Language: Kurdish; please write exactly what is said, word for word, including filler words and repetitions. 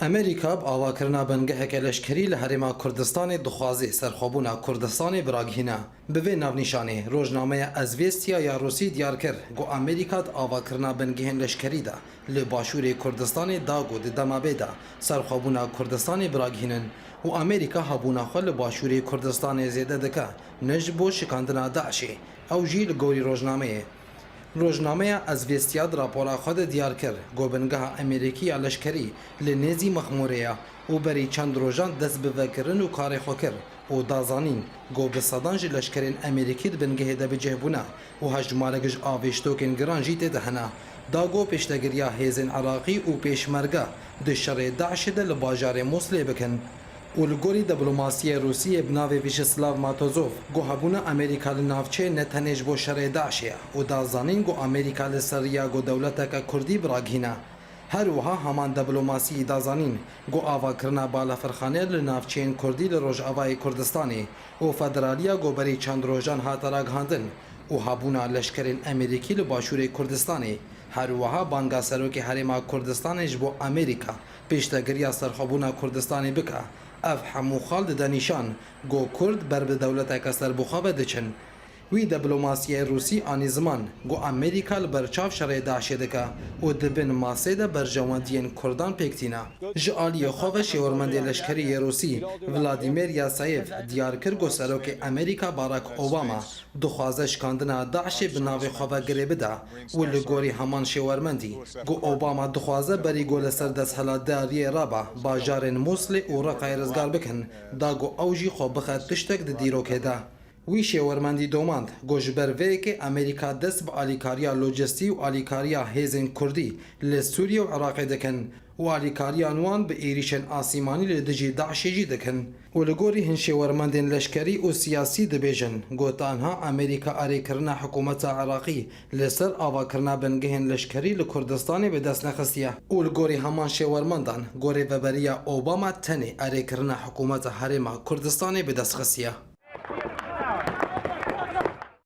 Amerîka bi avakirina bingeheke leşkerî li Herêma Kurdistanê dixwaze serxwebûna Kurdistanê bi ragihîne. Bi vê navnîşanê, rojnameya Ezvêstiya ya Rûsî diyar kir ku Amerîka di avakirina bingehên leşkerî de li Başûrê Kurdistanê da ku di dema bê de serxwebûna Kurdistanê bi ragihînin û Amerîka hebûna xwe li Başûrê Kurdistanê zêde dike, ne ji bo şikandina DAIŞê, ew jî li gorî rojnameyê. Rojnameya Ezvêstiya di rapora xwe de diyar kir ku bingeha Amerîkî ya leşkerî li nêzî Mexmûrê ye û berî çend rojan dest bi vekirin û karê xwe kir û da zanîn ku bi sedan ji leşkerên Amerîkî di bingehê de bi cih bûne û hejmarek ji avêştokên giran jî tê de hene. Da ku pêştegiriya hêzên Iraqî û Pêşmerge di şerê DAIŞê de li bajarê Mûsilê bikin. Û li gorî diplomasiyê Rûsiyê bi navê Vyacheslav Matozov, ku hebûna Amerîka li navçeyê ne tenê ji bo şerê DAIŞê ye û da zanîn ku Amerîka li ser riya ku dewleteke Kurdî bi ragihîne. Her wiha heman diplomasiyî da zanîn ku avakirina balafirxanê li navçeyên Kurdî li Rojavayê Kurdistanê û federaliya ku berî çend rojan hate ragihandin û hebûna leşkerên Amerîkî li Başûrê Kurdistanê, her wiha banga Serokê Herêma Kurdistanê ji bo Amerîka pêştegiriya serxwebûna Kurdistanê bike. Ev hemû xal dide nîşan ku Kurd ber bi dewleteke serbixwe ve diçin. Wî diplomasiyê Rûsî anî ziman ku Amerîka li ber çav şerê DAIŞê dike û di bin masê de berjewendiyên Kurdan pêk tîne. Ji aliyê xwe ve şêwermendê leşkerî yê Rûsî Vladimir Yasayev diyar kir ku Serokê Amerîka Barack Obama dixwaze şikandina DAIŞê bi navê xwe ve girê bide û li gorî heman şêwermendî ku Obama dixwaze berî ku li ser desthilatdariyê rabe bajarên Mûsilê û Reqayê rizgar bikin, da ku ew jî xwe bixe tiştek di dîrokê de. Wî şêwermendî domand ku ji ber vê yekê Amerîka dest bi alîkariya lojistî û alîkariya hêzên Kurdî li Sûriye û Iraqê dikin û alîkariya wan bi êrîşên asîmanî li dijî DAIŞê jî dikin. Û li gorî hin şêwermendên leşkerî û siyasî dibêjin ku tanha Amerîka erêkirina hikûmeta Iraqî li ser avakirina bingehên leşkerî li Kurdistanê bi dest nexistiye. Û li gorî heman şêwermendan, ku rêveberiya Obama tenê erêkirina hikûmeta Herêma Kurdistanê bi dest xistiye.